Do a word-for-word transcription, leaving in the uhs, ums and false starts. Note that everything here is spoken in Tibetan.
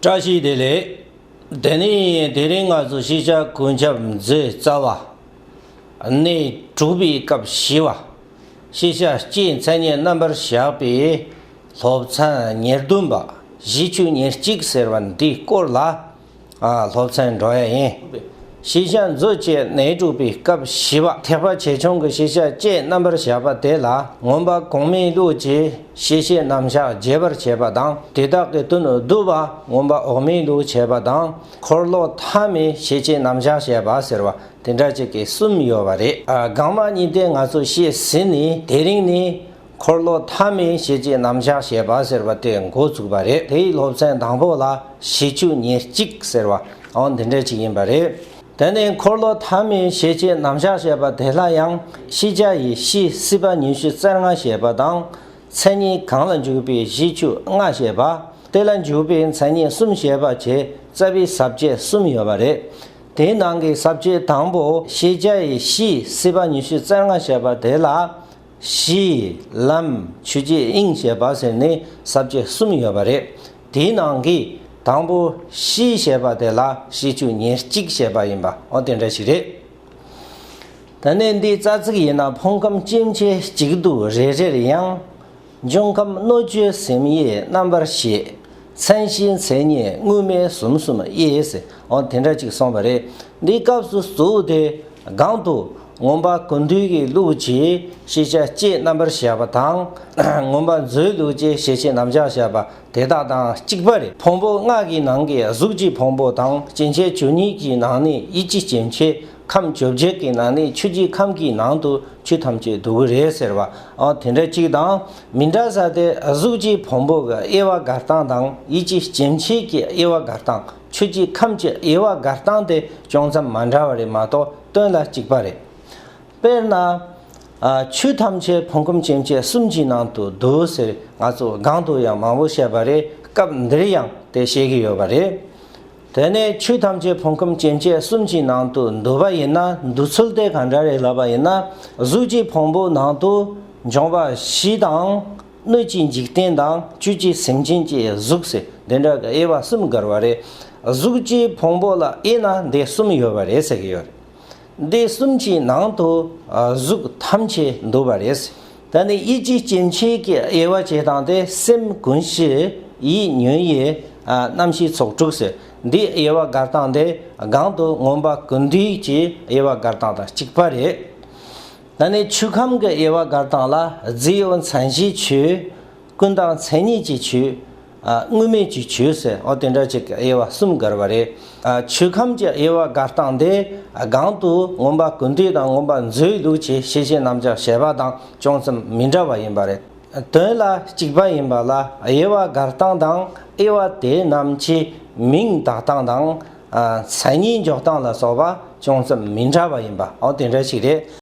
བཀྲ་ཤིས་བདེ་ལེགས། དེ་ནས་དེ་རིང་ང་ཚོ་ཤེས་བྱ་ཀུན་ཁྱབ་མཛོད་རྩ་བ། གནས་དྲུག་པའི་སྐབས་བཞི་བ། ཤེས་བྱ་སྤྱིའི་མཚན་ཉིད་རྣམ་པར་བཞག་པའི་སློབ་ཚན་ཉེར་བདུན་པ། གཞི་ཆོས་ཉེར་གཅིག་ཟེར་བ་འདིའི་སྐོར་ལ། ཨ། སློབ་ཚན་འགྲོ་ཡ་ཡིན། ཤེས་བྱ་མཛོད་ཅེས་གནས་དྲུག་པའི་སྐབས་བཞི་བ། ཐེག་པ་ཆེ་ཆུང་གི་ཤེས་བྱ་སྤྱིའི་རྣམ་པར་བཞག་པ་དེ་ལ་མངོན་པ་གོང་མའི་ལུགས་ཀྱི་ཤེས་བྱའི་རྣམ་གཞག་རྒྱས་པར་བྱེད་པ་དང་། དེ་དག་གི་དོན་བསྡུ་བ་མངོན་པ་འོག་མའི་ལུགས་བྱེད་པ་དང་། འཁོར་ལོ་ཐ་མའི་ཤེས་བྱའི་རྣམ་གཞག་བྱེད་པ་ཟེར་བ་དེ་འདྲ་ཅིག་གི་གསུམ་ཡོད་པ་རེད། ཨ། སྒང་མ་གཉིས་དེ་ང་ཚོ་ཤེས་ཟིན་ནས། དེ་རིང་ནས་འཁོར་ལོ་ཐ་མའི་ཤེས་བྱའི་རྣམ་གཞག་བྱེད་པ་ཟེར་བ་དེ་འགོ་བཙུགས་པ་རེད། དེའི་སློབ་ཚན་དང་པོ་ལ་གཞི་ཆོས་ཉེར་གཅིག་ཟེར་བ། འོ་འདི་འདྲ་ཅིག་ཡིན་པ་རེད། དེ་ནས་འཁོར་ལོ་ཐ་མའི་ཤེས་བྱའི་རྣམ་གཞག་བྱེད་པ་དེ་ལ་ཡང་ཤེས་བྱ་ཡི་གཞི་སྲིད་པ་ཉི་ཤུ་རྩ་ལྔ་བྱེད་པ་དང་། མཚན་ཉིད་གང་ལ་འཇུག་པའི་གཞི་ཆོས་ལྔ་བྱེད་པ། དེ་ལ་འཇུག་པའི་མཚན་ཉིད་གསུམ་བྱེད་པ་བྱས་རྩ་བའི་ས་བཅད་གསུམ་ཡོད་པ་རེད། དེའི་ནང་གི་ས་བཅད་དང་པོ་ཤེས་བྱ་ཡི་གཞི་སྲིད་པ་ཉི་ཤུ་རྩ་ལྔ་བྱེད་པ་དེ་ལ། གཞི། ལམ། ཆོས་བརྒྱད་དབྱིངས་བྱེད་པ་ཟེར་ནས་ས་བཅད་གསུམ་ཡོད་པ་རེད། དེའི་ནང་གི་དང་པོ་གཞི་བྱེད་པ་དེ་ལ་གཞི་ཆོས་ཉེར་གཅིག་བྱེད་པ་ཡིན་པ། འོ་དེ་འདྲ་ཞིག་རེད། ད་ནས་འདིའི་རྩ་ཚིག་ཡིན་ན། ཕུང་ཁམས་སྐྱེ་མཆེད་གཅིག་ཏུ་རེ་རེར་ཡང་། འབྱུང་ཁམས་སྣོད་བཅུད་སེམས་དབྱེ་རྣམ་པར་བཤད། མཚན་གཞི་མཚན་ཉིད་དངོས་མེད་གསུམ་གསུམ་དབྱེ་ཟེར། འོ་དེ་འདྲ་ཅིག་གསུངས་པ་རེད། འདིའི་སྐབས་སུ་གཙོ་བོ་དེ། སྒང་དུ་མངོན་པ་ཀུན་བཏུས་ཀྱི་ལུགས་ཀྱི་ཤེས་བྱ་སྤྱིའི་རྣམ་པར་བཞག་པ་དང་། མངོན་པ་མཛོད་ལུགས་ཀྱི་ཤེས་བྱའི་རྣམ་གཞག་བཞག་པ་དེ་དག་དང་གཅིག་པ་རེད། ཕུང་པོ་ལྔ་གི་ནང་གི་གཟུགས་ཀྱི་ཕུང་པོ་དང་སྐྱེ་མཆེད་བཅུ་གཉིས་ཀྱི་ནང་ནས་ཡིད་ཀྱི་སྐྱེ་མཆེད། ཁམས་བཅོ་བརྒྱད་ཀྱི་ནང་ནས་ཆོས་ཀྱི་ཁམས་ཀྱི་ནང་དུ་ཆོས་ཐམས་ཅད་འདུ་གི་རེད་ཟེར་བ། འོ་དེ་འདྲ་གཅིག་དང་། མི་འདྲ་ས་དེ་གཟུགས་ཀྱི་ཕུང་པོ་གི་དབྱེ་བ་དགར་སྟངས་དང་། ཡིད་ཀྱི་སྐྱེ་མཆེད་ཀྱི་དབྱེ་བ་དགར་སྟངས། ཆོས་ཀྱི་ཁམས་ཀྱི་དབྱེ་བ་དགར་སྟངས་དེ་ཅུང་ཙམ་མ་འདྲ་བ་རེད་མ་གཏོགས་དོན་ལ་གཅིག་པ་རེད། དཔེར་ན། ཨ། ཆོས་ཐམས་ཅད་ཕུང་ཁམས་སྐྱེ་མཆེད་གསུམ་གྱི་ནང་དུ་འདུ་ཟེར་ང་ཚོ་སྒང་དུ་ཡང་མང་པོ་བཤད་པ་རེད། སྐབས་འདིར་ཡང་དེ་བཤད་ཀྱི་ཡོད་པ་རེད། དེ་ནས་ཆོས་ཐམས་ཅད་ཕུང་ཁམས་སྐྱེ་མཆེད་གསུམ་གྱི་ནང་དུ་འདུ་བ་ཡིན་ན། འདུ་ཚུལ་དེ་ག་འདྲ་རེད་ལབ་པ་ཡིན་ན། གཟུགས་ཀྱི་ཕུང་པོ་ནང་དུ་འབྱུང་བ་བཞི་དང་། སྣོད་ཀྱི་འཇིག་རྟེན་དང་། བཅུད་ཀྱི་སེམས་ཅན་གྱི་གཟུགས་ཟེར་འདི་འདྲ་གི་དབྱེ་བ་གསུམ་དགར་བ་རེད། གཟུགས་ཀྱི་ཕུང་པོ་ལ་དབྱེ་ན་འདི་གསུམ་ཡོད་པ་རེད་ཟེར་གྱི་ཡོད་རེད། འདི་གསུམ་གྱི་ནང་དུ། ཨ། གཟུགས་ཐམས་ཅད་འདུ་བ་རེད། ད་ནི་ཡིད་ཀྱི་སྐྱེ་མཆེད་ཀྱི་དབྱེ་བ་བྱེད་སྟངས་དེ་སེམས་ཀུན་གཞི་ཡིད་ཉོན་ཡིད། ཨ། རྣམ་ཤེས་ཚོགས་དྲུག་ཟེར། འདིའི་དབྱེ་བ་དགར་སྟངས་དེ་སྒང་དུ་མངོན་པ་ཀུན་བཏུས་ཀྱི་དབྱེ་བ་དགར་སྟངས་དང་གཅིག་པ་རེད། ད་ནི་ཆོས་ཁམས་ཀྱི་དབྱེ་བ་དགར་སྟངས་ལ་རྫས་ཡོད་མཚན་གཞིའི་ཆོས། ཀུན་བཏགས་མཚན་ཉིད་ཀྱི་ཆོས། ཨ། དངོས་མེད་ཀྱི་ཆོས་ཟེར། འོ་དེ་འདྲ་ཅིག་གི་དབྱེ་བ་གསུམ་དགར་བ་རེད། ཨ། ཆོས་ཁམས་ཀྱི་དབྱེ་བ་དགར་སྟངས་དེ་སྒང་དུ་མངོན་པ་ཀུན་བཏུས་དང་མངོན་པ་མཛོད་ལུགས་ཀྱི་ཤེས་བྱའི་རྣམ་གཞག་བྱས་པ་དང་ཅུང་ཙམ་མི་འདྲ་བ་ཡིན་པ་རེད། དོན་ལ་གཅིག་པ་ཡིན་པ་ལ་དབྱེ་བ་དགར་སྟངས་དང་། དབྱེ་བ་དེ་རྣམས་ཀྱི་མིང་བཏགས་སྟངས་དང་། ཨ། མཚན་ཉིད་འཇོག་སྟངས་ལ་སོགས་པ་ཅུང་ཙམ་མི་འདྲ་བ་ཡིན་པ། འོ་དེ་འདྲ་ཞིག་རེད།